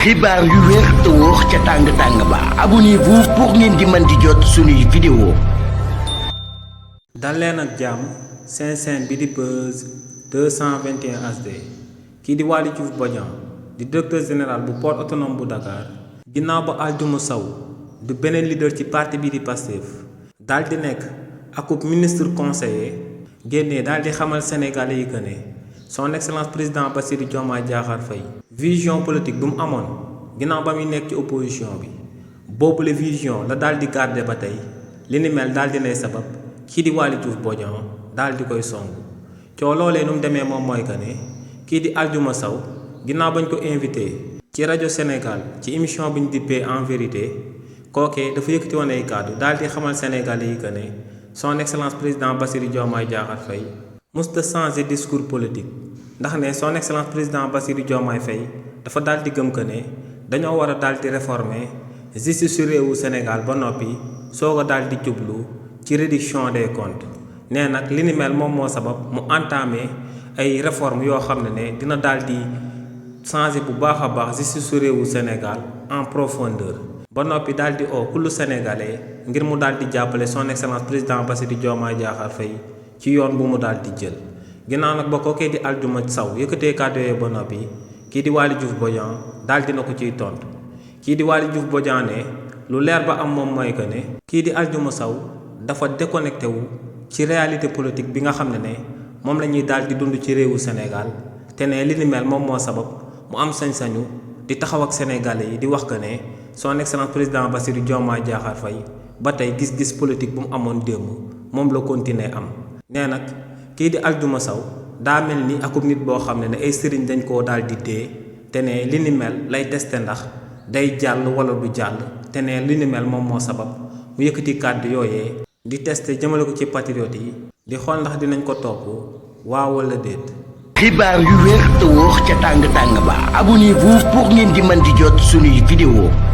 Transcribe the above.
xibaar yu wér te wóor ca tàng ba abonnez-vous pour ngeen di mën di jot suñuy vidéo. dal leen ak jàmm seen bi di Buzz 221 HD kii di Waly Diouf Bodian di directeur général bu port autonome bu Dakar ginnaaw ba Aldiouma Sow du beneen leader ci parti bi di Pastef daal di nekk akub ministre conseiller génnee daal di xamal sénégalais yi que ne son excellence président Bassirou Diomaye Diakhar Faye vision politique bu mu amoon ginnaaw ba muy nekk ci opposition bi boobule vision la daal di garder ba tey li ni mel daal di nay sabab kii di Waly Diouf Bodian daal di koy song coow loolee nu mu demee moom mooy que ne kii di Aldiouma Sow ginnaaw bañ ko invité ci rajo Sénégal ci émission bi ñu dippee en vérité kookee dafa yëkkati woon ay kàddu daal di xamal sénégalais yi que ne son excellence président Bassirou Diomaye Diakhar Faye musta changer discours politique ndax ne son excellence président Bassirou Diomaye Faye dafa daal di gëm que ne dañoo war a daal di réformer justice su réewu Sénégal ba noppi soog a daal di jublu ci réduction des comptes nee nag li ni mel moom moo sabab mu entamé ay réformes yoo xam ne dina daal di changer bu baax a baax justice su réewu Sénégal en profondeur ba noppi daal di oo kullu sénégalais ngir mu daal di jàppale son excellence président Bassirou Diomaye Diakhar Faye ci yoon bu mu daal di jël ginnaaw nag ba kookee di Aldiouma Sow yëkkatee kàddu yooyu ba noppi kii di Waly Diouf Bodian daal dina ko ciy tontu kii di Waly Diouf Bodian ne lu leer ba am moom mooy que ne kii di Aldiouma Sow dafa déconnecté wu ci réalité politique bi nga xam ne moom la ñuy daal di dund ci réewu Sénégal te ne li ni mel moom moo sabab mu am sañ-sañu di taxaw ak sénégalais yi di wax que ne son excellence président Bassirou Diomaye Diakhar Faye ba tey gis-gis politique bu mu amoon démb moom la continuer am. nee nag kii di Aldiouma Sow daa mel ni akub nit boo xam ne ay sëriñ dañ koo daal di dee te ne li ni mel lay testé ndax day jàll wala du jàll te ne li ni mel moom moo sabab mu yëkkati kàddu yooyee di testé jëmale ko ci patriote yi di xool ndax dinañ ko topp waaw wala déet. xibaar yu wér te wóor ca tàng ba abonnez-vous pour ngeen di mën di jot suñuy vidéo.